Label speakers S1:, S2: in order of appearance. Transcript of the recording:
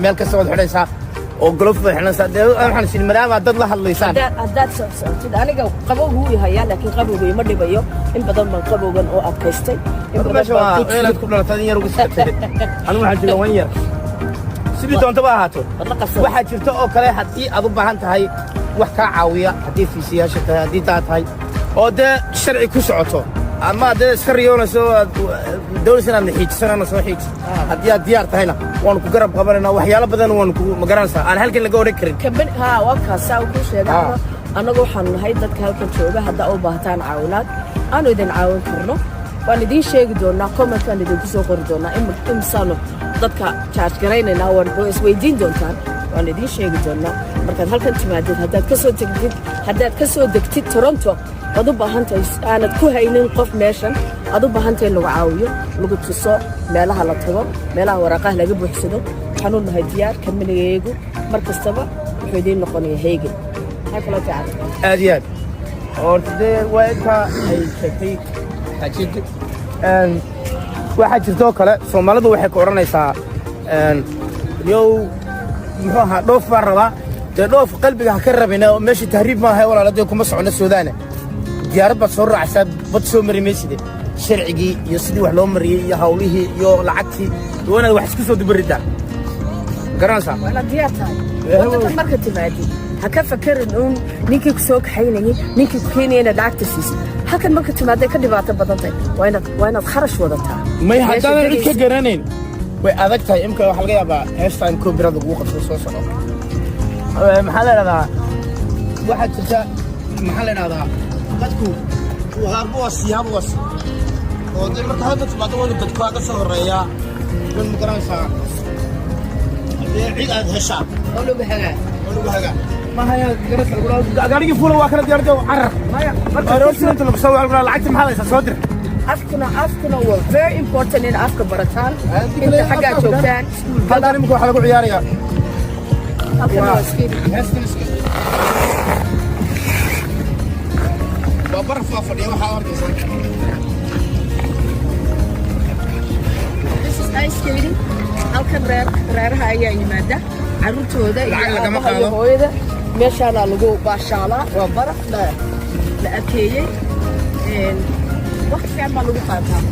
S1: Meel kasta waad xidhaysaa oo glove baad xidhanaysaa. Dee waxaan is maadaama dad la hadlaysaan.
S2: Haddaad socsocotid, aniga qabowgu wuu hayaa, laakiin qabowga ima dhibayo. In badan baan qabowgan oo adkaystay. In badan
S1: meesha
S2: baan
S1: waa
S2: ku
S1: inaad ku dhalatay in yar uga sikatay. Anigu waxaan joogaa wan yar. Sidii doontaba ahaato.
S2: Waad la qabsatay.
S1: Waxaa jirta oo kale, haddii aad u baahan tahay wax kaa caawiya, haddii fiisiyaasha tahay, haddii taa tahay oo dee sharci ku socoto, ama dee iska riyoonayso, aad doonaysa inaad na xiijisana, soo xiiji. Haddii aad diyaar tahayna, waanu ku garab qabanaynaa. Waxyaalo badan waanu ku magaranaysaa aan halkan laga odhan karin.
S2: Company haa, waa kaasaa kuu sheegay. Annagu waxaanu nahay dadka halkan jooga. Haddaa u baahataan caawinaad, aanu idin caawin karno. Waan idiin sheegi doonaa, commentkaan idinku soo qori doonaa imisaanu dadka charge garaynaynaa. Waan waa isweydiin doontaan, waan idiin sheegi doonaa markaad halkan timaadid. Haddaad ka soo degtid Toronto, waad u baahan tahay, aanad ku haynin qof meeshan, aad u baahan tahay in lagu caawiyo, lagu tuso meelaha la tago, meelaha waraaqaha laga buuxsado, waxaanu nahay diyaar. Companygayagu mar kastaba wuxuu idiin noqonaya heegin. Maxay kaloo fiican?
S1: Aad iyo aad. Horta dee waa intaa ay sheegtay xaajiyaddu. Waxaa jirtoo kale, Soomaalidu waxay ku odhanaysaa, yow, muxuu ahaa, dhoof baan rabaa. Dee dhoof qalbiga ha ka rabina oo meesha tahriib maaha, walaala. Dee kuma socono Suudaane. Diyaarad baad soo raacaysaa, bad soo mari mayside. Sharcigii iyo sidii wax loo mariyey iyo hawlihii iyo lacagtii waa inaad wax isku soo dubariddaa, garanaysaa?
S2: Waa inaad diyaar tahay. Waddankan marka timaadid, ha ka fakerin uun ninkii ku soo kaxaynayay, ninkii ku keenaya inaad lacagta siisid. Halkan marka timaaday ka dhibaato badan tahay. Waa inaad kharash wadataa.
S1: May
S2: Meesha
S1: haddaanan cid ka
S2: degaysa.
S1: garanayn, way adag tahay. Imka waxaa laga yaabaa heestaan copyright lagugu qabsado soo soco. Maxaa la idhahdaa, waxaa jirta, maxaa la idhahdaa, dadku waaba waa siyaaba was oo dee marka hadda timaado waa inu dadku kaaga soo horreeyaa wan, ma garanaysaa, dee cid aad heshaa
S2: oo lagu hagaa.
S1: Oo lagu hagaa. Mahaya garanaysa gaarigii fuula waa kala diyaarada carar.
S2: Maya, marka
S1: aroortii inta lagu soo waco, lacagta maxaa haysaa, soo dir.
S2: Afkuna waa very important in afka barataan inta xaggaa joogtaan.
S1: Halkan imika waxaa lagu ciyaarayaa.
S2: Halkan waa skating.
S1: Heestan waa baraf, waa fadhiya waxaa arkaysaa.
S2: This is ice skating. Halkan reeraha ayaa yimaada, carruurtooda iyo
S1: Lacag lagama
S2: aabaha iyo
S1: qaado.
S2: hooyada. Meeshaanaa lagu baashaalaa. Waa baraf la adkeeyey. Waqti fiican baa lagu qaataa.